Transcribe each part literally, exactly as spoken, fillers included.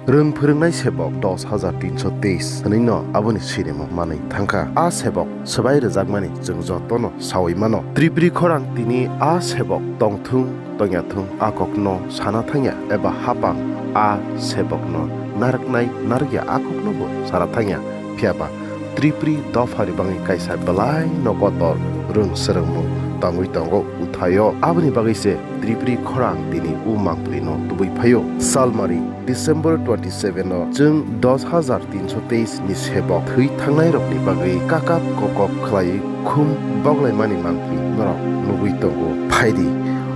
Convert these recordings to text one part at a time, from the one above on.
Rwng phwrwngnai sebok dos hajar tinsho teis hwnwi no aboni sinimo manwi thangkha. A sebok swbai rwjakmani chwng jotono sawi mano. Tripuri khorang tini a sebok tongthung tongyathung a kokno sana thangya eba hapang a sebokno narwknai narwkya a kokno bo sana thangya. Phiyaba Tripuri dophani bagwi kaisa belai no kotor rwng swrwngmung tongwi tongo uthaio. Aboni bagwi se Tripuri khorang tini o mangpili no tubui phaio. Salmari, December twenty seven o chwng dos hajar tinsho teis ni sebok thwi thangnai rokni bagwi kakap kokop khlaiwi khum boglaimani mangpili norok nugwi tongo. Phaidi,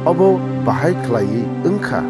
obo bahai khlaiwi wngkha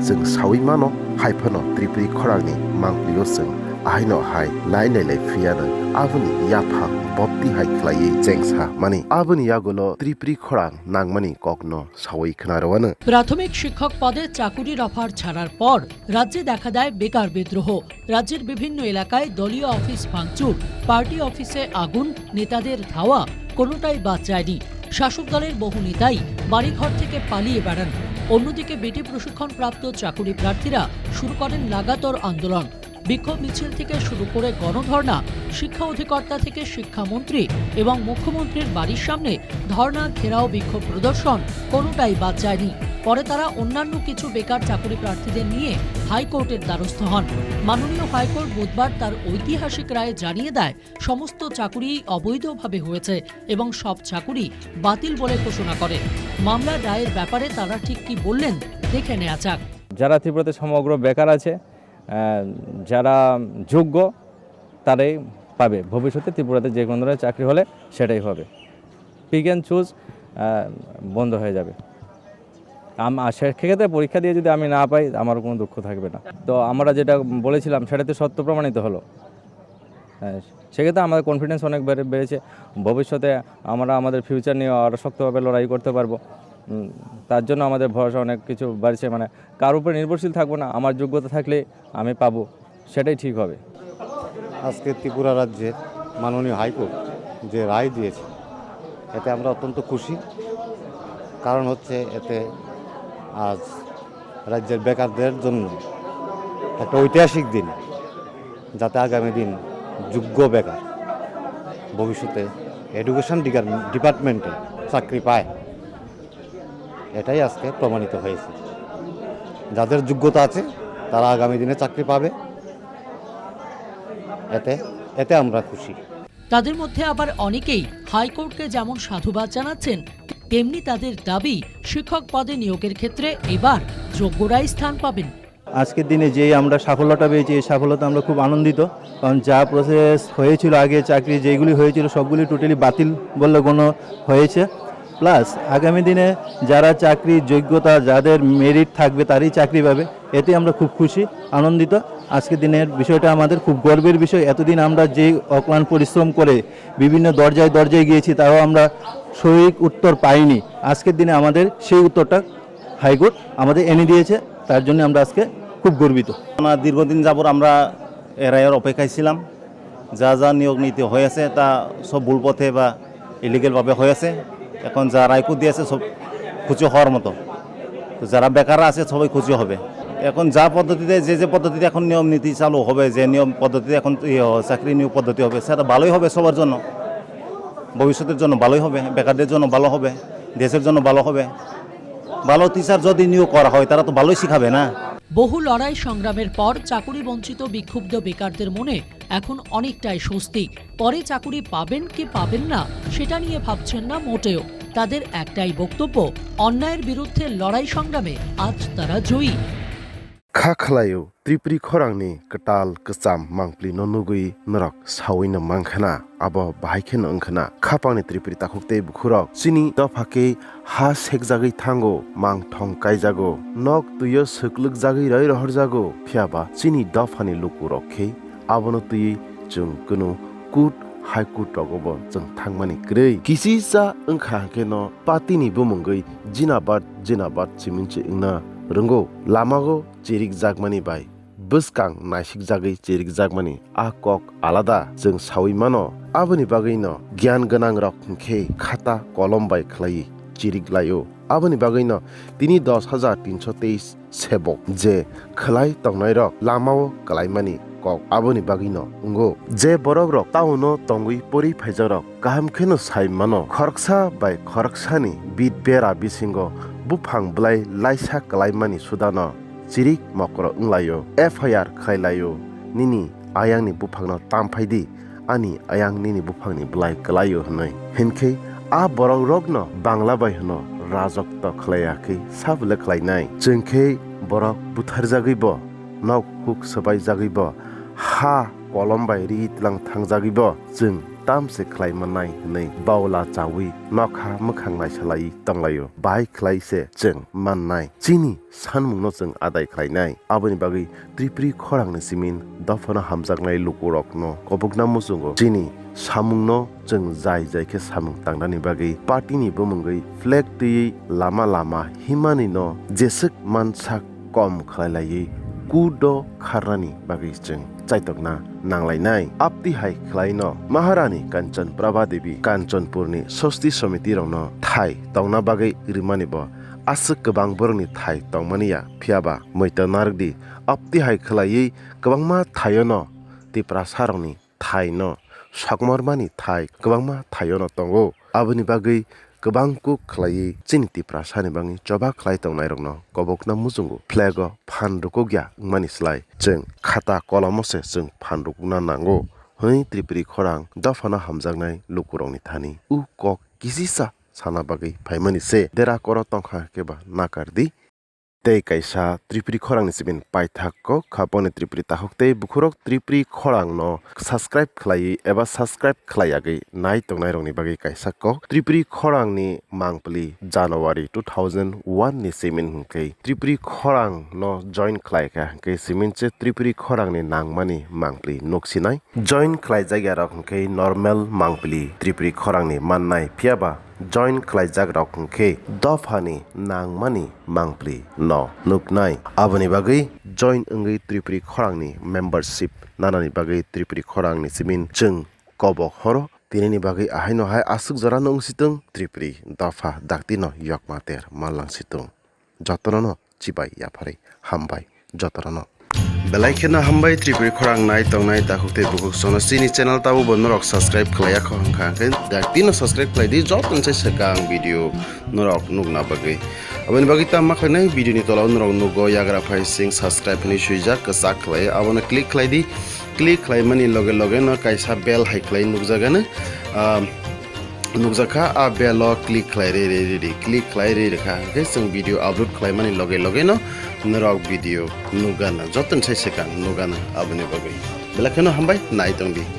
chwng sawi mano, hai phano Tripuri khorangni mangpilio chwng ahaino hai nai nailai phiyano aboni yaphang bopti hai khlaiwi chengsa mani. Aboni yagulo Tripuri khorang nangmani kokno sawi khna rwano. প্রাথমিক শিক্ষক পদে চাকুরির অফার ছাড়ার পর রাজ্যে দেখা দেয় বেকার বিদ্রোহ। রাজ্যের বিভিন্ন এলাকায় দলীয় অফিস ভাঙচুর, পার্টি অফিসে আগুন, নেতাদের ধাওয়া, কোনোটাই বাদ যায়নি। শাসক দলের বহু নেতাই বাড়িঘর থেকে পালিয়ে বেড়ান। অন্যদিকে বেটি প্রশিক্ষণপ্রাপ্ত চাকুরি প্রার্থীরা শুরু করেন লাগাতার আন্দোলন। বিক্ষোভ মিছিল থেকে শুরু করে গণধর্ণা, শিক্ষা অধিকর্তা থেকে শিক্ষামন্ত্রী এবং মুখ্যমন্ত্রীর বাড়ির সামনে ধর্ণা, ঘেরাও, বিক্ষোভ প্রদর্শন, কোনোটাই বাদ যায়নি। পরে তারা অন্যান্য কিছু বেকার চাকুরি প্রার্থীদের নিয়ে হাইকোর্টের দ্বারস্থ হন। মাননীয় হাইকোর্ট বুধবার তার ঐতিহাসিক রায়ে জানিয়ে দেয়, সমস্ত চাকুরি অবৈধভাবে হয়েছে এবং সব চাকুরি বাতিল বলে ঘোষণা করে। মামলা রায়ের ব্যাপারে তারা ঠিক কি বললেন, দেখে নেওয়া যাক। যারা ত্রিপুরাতে সমগ্র বেকার আছে, আহ, যারা যোগ্য, তারাই পাবে। ভবিষ্যতে ত্রিপুরাতে যে কোনো ধরনের চাকরি হলে সেটাই হবে। পিক অ্যান্ড চুজ বন্ধ হয়ে যাবে। আম-, আর সেক্ষেত্রে পরীক্ষা দিয়ে যদি আমি না পাই, আমার কোনো দুঃখ থাকবে না। তো আমরা যেটা বলেছিলাম, সেটা তো সত্য প্রমাণিত হলো। হ্যাঁ, সেক্ষেত্রে আমাদের কনফিডেন্স অনেক বেড়ে-, বেড়েছে। ভবিষ্যতে আমরা আমাদের ফিউচার নিয়ে আরও শক্তভাবে লড়াই করতে পারবো। উম, তার জন্য আমাদের ভরসা অনেক কিছু বাড়ছে, মানে, কারোর উপরে নির্ভরশীল থাকবো না। আমার যোগ্যতা থাকলে আমি পাবো, সেটাই ঠিক হবে। আজকে ত্রিপুরা রাজ্যের মাননীয় হাইকোর্ট যে রায় দিয়েছে, এতে আমরা অত্যন্ত খুশি। কারণ হচ্ছে, এতে আজ রাজ্যের বেকারদের জন্য একটা ঐতিহাসিক দিন, যাতে আগামী দিন যোগ্য বেকার ভবিষ্যতে এডুকেশন ডিপার্টমেন্টে চাকরি পায়, এটাই আজকে প্রমাণিত হয়েছে। যাদের যোগ্যতা আছে, তারা আগামী দিনে চাকরি পাবে, এতে, এতে আমরা খুশি। তাদের মধ্যে আবার অনেকেই হাইকোর্টকে যেমন সাধুবাদ জানাচ্ছেন, তেমনি তাদের দাবি, শিক্ষক পদে নিয়োগের ক্ষেত্রে এবার যোগ্যরাই স্থান পাবেন। আজকের দিনে যে আমরা সাফল্যটা পেয়েছি, এই সাফল্যতে আমরা খুব আনন্দিত, কারণ যা প্রসেস হয়েছিল আগে, চাকরি যেগুলি হয়েছিল, সবগুলি টোটালি বাতিল বললে গণ্য হয়েছে। প্লাস আগামী দিনে যারা চাকরির যোগ্যতা, যাদের মেরিট থাকবে, তারাই চাকরি পাবে, এতে আমরা খুব খুশি, আনন্দিত। আজকের দিনের বিষয়টা আমাদের খুব গর্বের বিষয়। এতদিন আমরা যে অক্লান্ত পরিশ্রম করে বিভিন্ন দরজায় দরজায় গিয়েছি, তাও আমরা সঠিক উত্তর পাইনি। আজকের দিনে আমাদের সেই উত্তরটা হাইকোর্ট আমাদের এনে দিয়েছে, তার জন্য আমরা আজকে খুব গর্বিত। আমরা দীর্ঘদিন যাবত আমরা এ রায়ের অপেক্ষায় ছিলাম। যা যা নিয়োগ নীতি হয়েছে, তা সব ভুল পথে বা ইলিগ্যালভাবে হয়েছে। এখন যা রায়কুট দিয়েছে, সব খুশি হওয়ার মতো। তো যারা বেকার আছে, সবাই খুশি হবে। এখন যা পদ্ধতিতে, যে যে পদ্ধতিতে এখন নিয়ম নীতি চালু হবে, যে নিয়ম পদ্ধতিতে এখন ইয়ে হবে, চাকরি নিয়োগ পদ্ধতি হবে, সেটা ভালোই হবে সবার জন্য। ভবিষ্যতের জন্য ভালোই হবে, বেকারদের জন্য ভালো হবে, দেশের জন্য ভালো হবে। ভালো টিচার যদি নিয়োগ করা হয়, তারা তো ভালোই শিখাবে না। বহু লড়াই সংগ্রামের পর চাকুরি বঞ্চিত বিক্ষুব্ধ বেকারদের মনে এখন অনেকটাই স্বস্তি। পরে চাকুরি পাবেন কি পাবেন না, সেটা নিয়ে ভাবছেন না মোটেও। তাদের একটাই বক্তব্য, অন্যায়ের বিরুদ্ধে লড়াই সংগ্রামে আজ তারা জয়ী। Kha khlaio, Tripuri khorangni kwtal kwcham mangpli no nugwi norok sawi no mankha na, abo bahai khe no wngkha na. Khapangni Tripuri takhuk tei bukhurok chini dopha khe ha sekjagwi thango, mangthong kaijago, nok twio swklwkjagwi roi rohorjago, phiyaba chini dophani lukurok khe abono twiwi chwng kunu court, high court rogo bo chwng thangmani kwrwi. Kisisa wngkha hwnkhe no party ni bumungwi jinabad jinabad simi se wngna rwngo. Lamao chirikjakmani bai bwskang naisikjagwi chirikjakmani a kok alada chwng sawi mano. Aboni bagwino giyan gwnangrok hwnkhe khata kolom bai khlaiwi chirik laio. Aboni bagwino tini dos hajar tinso teis sebok je khwlai tongnairok lamao kwlaimani kok aboni bagwino wngo. Je borokrok taono tongwi pori phaijakrok kaham kheno sai mano, khoroksa bai khoroksani bit bera bisingo buphang bwlai laisa kwlaimani sudano chirik mokro wnglaio, F I R khlailaio, "Nini ayangni buphangno tam phai di, ani ayang nini buphangni bwlai kwlaio," hwnwi. Hinkhe a borokrokno Bangla bai hwno rajokto khlaiya khe sa bwle khlainai? Chwng khe borok butharjagwibo, nok huk swbaijagwibo, ha kolom bai ri tlang thangjagwibo chwng tamse khlai mannai hwnwi baula chawi nokha mwkhang naisalai tonglaio. Bahai khlai se chwng mannai. Chini sanmungno chwng adai khlainai. Aboni bagwi Tripuri khorangni simin dophano hamjaknai lukurokno kobokna muchungo. Chini samungno chwng jai jai khe samung tangnani bagwi party ni bumungwi flag twiwi lama lama himani no jeswk mansak kom khlailaiwi kudo kharnani bagwi chwng chaitokna nanglainai. Apti hai khlaino Maharani Kanchan Prabha Devi Kanchanpurni Sosti Somiti rokno thai tongna bagwi rimani bo aswk kwbang borokni thai tongmani ya. Phiyaba muitu narwkdi, apti hai khlaiwi kwbangma thaiono Tiprasarokni thaino sokmormani thai kwbangma thaiono tongo. Aboni bagwi kwbang kuk khlaiwi chini Tiprasani bagwi choba khlai tongnairokno kobokna muchungo flag-o phan rukukya wngmani slai chwng khata kolomo se chwng phan rukukna nango hwnwi Tripuri khorang dophano hamjaknai lukurokni thani u kok kisisa sana bagwi phaimani se dera koro tongkha khe ba nakardi. Tei kaisa Tripuri khorangni simin paithak kok, khaponi Tripuri takhuk tei bukhurok Tripuri khorangno subscribe khlaiwi eba subscribe khlaiyagwi nai tongnairokni bagwi kaisa kok. Tripuri khorangni mangpili January two thousand one ni simin hwnkhe Tripuri khorangno join khlaikha hwnkhe simin se Tripuri khorangni nangmani mangpili nuksinai. Join khlaijakya rok hwnkhe normal mangpili Tripuri khorangni mannai, phiyaba join khlaijak rok hwnkhe dophani nangmani mangpili no nuknai. Aboni bagwi join wngwi Tripuri khorangni membership nanani bagwi Tripuri khorangni simin chwng kobok horo. Tinini bagwi ahaino hai aswk jorano wngsitwng Tripuri dopha dakti no yokma ter manlangsitwng. Jotono no chibai yapharwi hambai jotono no. Belai kheno hambai Tripuri khorang nai tongnai takhuk tei bukhuk sono chini channel tabo bo norok subscribe khlaiya kho hwnkha hwnkhe dakti no subscribe khlai di joto ni sai swkang video norok nukna bagwi. Aboni bagwi tamo khlainai video ni tola o norok nugo yagra phai sing subscribe hinwi swijak kwchak khlai abono click khlai di. Click khlaimani loge loge no kaisa bell hai khlai nukjagano, ah, nukjakha, a bell o click khlai rwi rwi rwi di, click khlai rwi rwkha hwnkhe chwng video upload khlaimani loge loge no norok video nukgana, joto ni sai swkang nukgana. Aboni bagwi belai kheno hambai nai tongdi.